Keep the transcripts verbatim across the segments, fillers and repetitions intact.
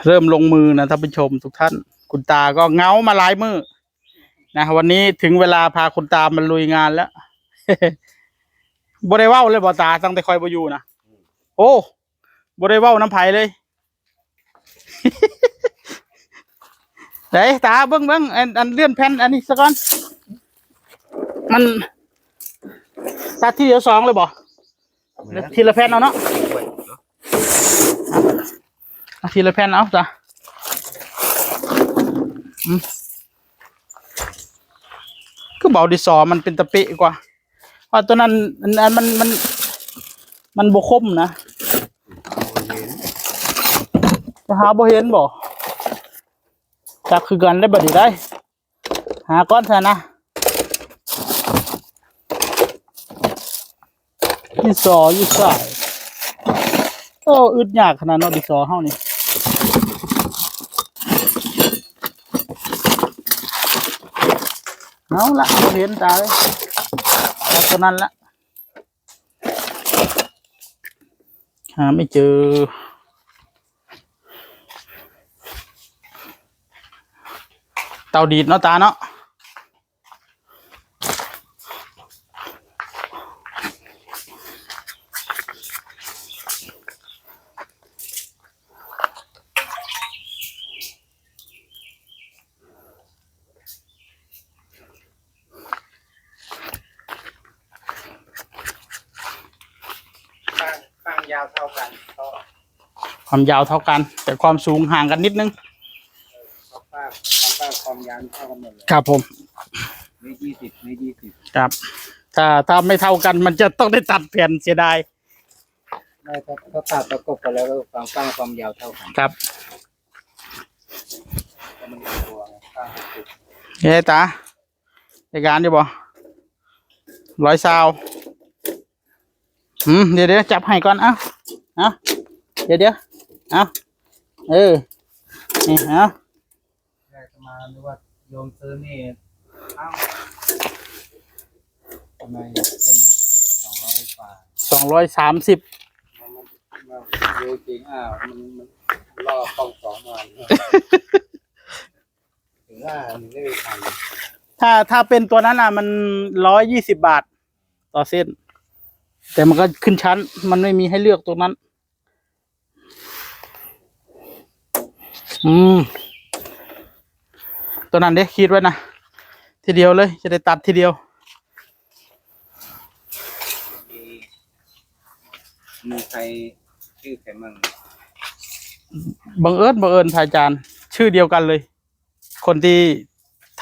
เริ่มลงมือนะท่านผู้ชมทุกท่าน คุณตาก็เหงามาหลายมื้อนะ วันนี้ถึงเวลาพาคุณตามาลุยงานแล้ว บ่ได้เว้าเลยบ่ตา ตั้งแต่คอยบ่อยู่นะ โอ้ บ่ได้เว้านำไผเลย ได๋ตา เบิ่ง เบิ่ง อัน อันเลื่อนแผ่นอันนี้ซะก่อน มันตัดทีเดียวสองเลยบ่ ทีละแผ่นเอาเนาะ เอาทีละแผ่นเอาจ้ะ อืม คือเบาดินสอมันเป็นตะเปะกว่า ว่าตัวนั้น อัน อันมัน มัน มันบ่คมนะ จะหาบ่เห็นบ่ จักคือกันได้บัดนี้ได้ หาก่อนซะนะ ดินสออยู่ไส โอ้ อึดยากขนาดเนาะ ดินสอเฮานี่ เอาละ บ่เห็นตาเอ้ย เอาตัวนั้นละ หาไม่เจอ เตาดีดเนาะตาเนาะ ข้าง ข้างยาวเท่ากัน ก็ ความยาวเท่ากัน แต่ความสูงห่างกันนิดนึง เออ เขาป้า เขาป้าความยาวเท่ากันหมดเลย ครับผม เมตรยี่สิบ เมตรยี่สิบ ครับ ถ้า ถ้าไม่เท่ากันมันจะต้องได้ตัดแผ่น เสียดาย ไม่ เขา เขาตัดประกบกันแล้ว ความกว้างความยาวเท่ากัน ครับ แล้วมันตัวข้างสุด เฮ้ยตา ในการอยู่บ่ ร้อยซาว อืม เดี๋ยว เดี๋ยว จับให้ก่อน เอ้า เอ้า เดี๋ยว เดี๋ยว เอ้า เออ นี่ เอ้า ได้มา นึกว่าโยมซื้อนี่ เอ้า ทำไมเส้นสองร้อยกว่า สองร้อยสามสิบ มัน มัน มันเยอะจริง อ่ะ มัน มันล่อข้องสองวัน ถึงว่ามันไม่ได้ทำ ถ้า ถ้าเป็นตัวนั้นน่ะ มันร้อยยี่สิบบาทต่อเส้น แต่มันก็ขึ้นชั้น มันไม่มีให้เลือกตรงนั้น อืม ตัวนั้นเด้ ขีดไว้นะ ทีเดียวเลย จะได้ตัดทีเดียว มี มีใครชื่อใครมั่ง บังเอิญ บังเอิญ พระอาจารย์ ชื่อเดียวกันเลย คนที่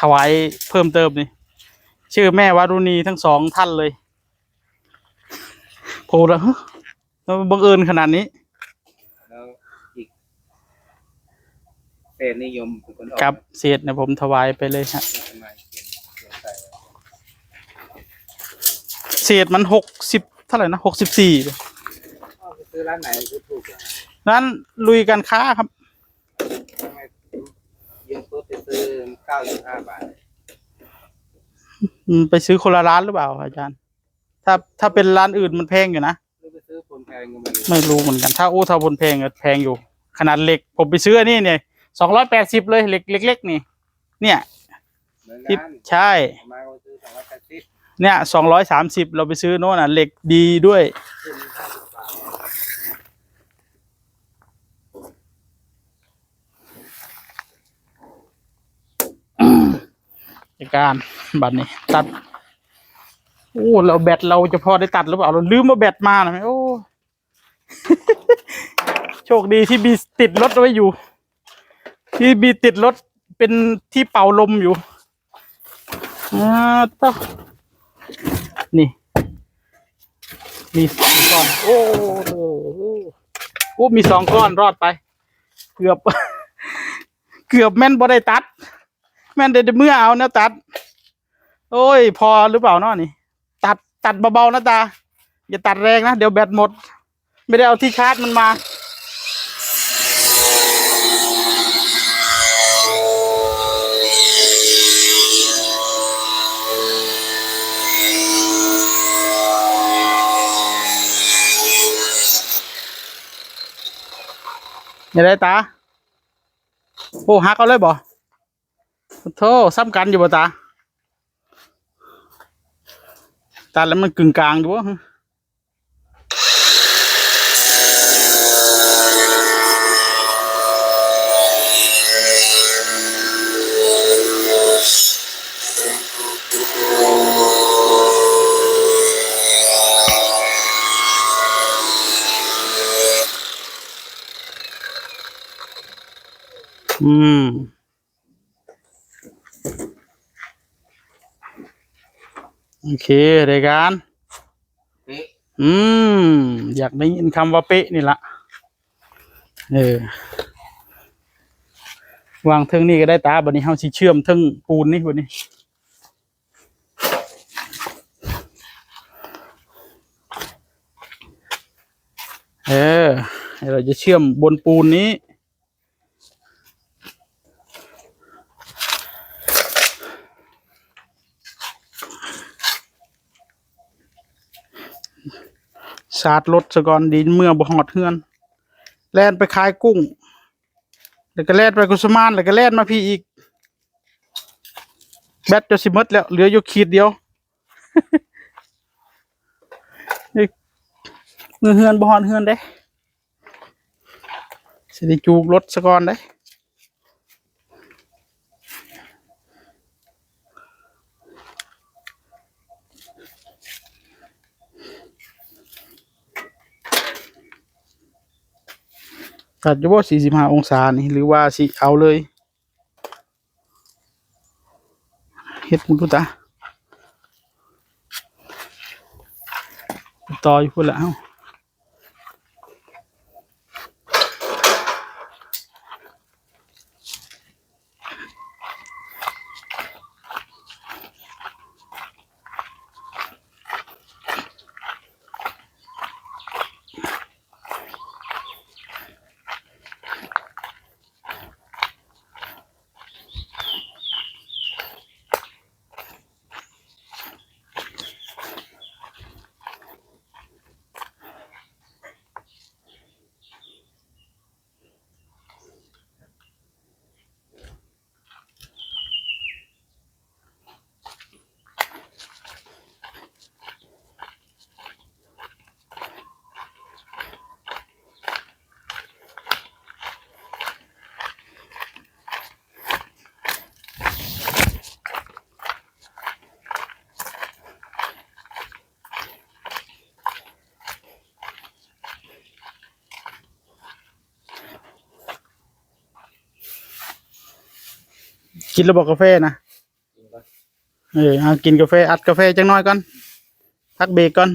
ถวายเพิ่มเติมนี่ ชื่อแม่วารุณีทั้งสองท่านเลย โห แล้ว ฮะ แล้วบังเอิญขนาดนี้ แล้วอีก เศษนิยมเป็นคนออก ครับ เศษนะผมถวายไปเลยฮะ แล้วทำไมเขียน เขียนใส่ เศษมันหกสิบ เท่าไหร่นะ หกสิบสี่ เอาไปซื้อร้านไหนซื้อถูกอ่ะ ร้านลุยการค้าครับ ทำไมโยมปุ๊บไปซื้อ เก้าสิบห้าบาท อืม ไปซื้อคนละร้านหรือเปล่าอาจารย์ ถ้า ถ้าเป็นร้านอื่นมันแพงอยู่นะ หรือไปซื้อคนแพงก็ไม่รู้ ไม่รู้เหมือนกัน ถ้าอู้ ถ้าคนแพงก็แพงอยู่ ขนาดเหล็ก ผมไปซื้ออันนี้เนี่ย สองร้อยแปดสิบเลย เหล็กเล็กๆนี่ เนี่ย เหมือน ที่ กัน ใช่ มาก็ซื้อสองร้อยแปดสิบ เนี่ย สองร้อยสามสิบ เราไปซื้อโน่นน่ะ เหล็กดีด้วย ขึ้นห้าสิบบาท ในการบัดนี้ตัด โอ้ เราแบตเราจะพอได้ตัดหรือเปล่า เราลืมเอาแบตมานะ โอ้ โชคดีที่มีติดรถไว้อยู่ ที่มีติดรถเป็นที่เป่าลมอยู่ อ่า ต้อง นี่ มีสองก้อน โอ้โห โอ้ มีสองก้อนรอดไป เกือบ เกือบแม่นบ่ได้ตัด แม่นได้เมือเอาแนวตัด โอ้ย พอหรือเปล่าเนาะนี่ ตัด ตัดเบาๆนะตา อย่าตัดแรงนะ เดี๋ยวแบตหมด ไม่ได้เอาที่ชาร์จมันมา อย่าได้ตา โอ้ หักเอาเลยบ่ โธ่ ซ้ำกันอยู่บ่ตา ตัดแล้วมันกึ่งกลางอยู่บ่ อืม โอเค ได้การ เป๊ะ อืม อยากได้ยินคำว่าเป๊ะนี่ละ เออ วางเทิงนี่ก็ได้ตา บัดนี้เฮาสิเชื่อมเทิงปูนนี่บัดนี้ เออ เราจะเชื่อมบนปูนนี้ สตาร์ทรถซะก่อน ดีเมื่อบ่ฮอดเฮือน แล่นไปขายกุ้ง แล้วก็แล่นไปกุสมาน แล้วก็แล่นมาพี้อีก แบตจะสิหมดแล้ว เหลืออยู่ขีดเดียว เมื่อเฮือนบ่ฮอดเฮือนเด้ สิได้จูงรถซะก่อนเด้ ตัดอยู่บ่ สี่สิบห้าองศานี่ หรือว่าสิเอาเลย เฮ็ดมึงดูตา ต่ออยู่พุ้นละ เอ้า กินแล้วบ่กาแฟนะ เออ เอากินกาแฟ อัดกาแฟจังน้อยก่อน พักเบรกก่อน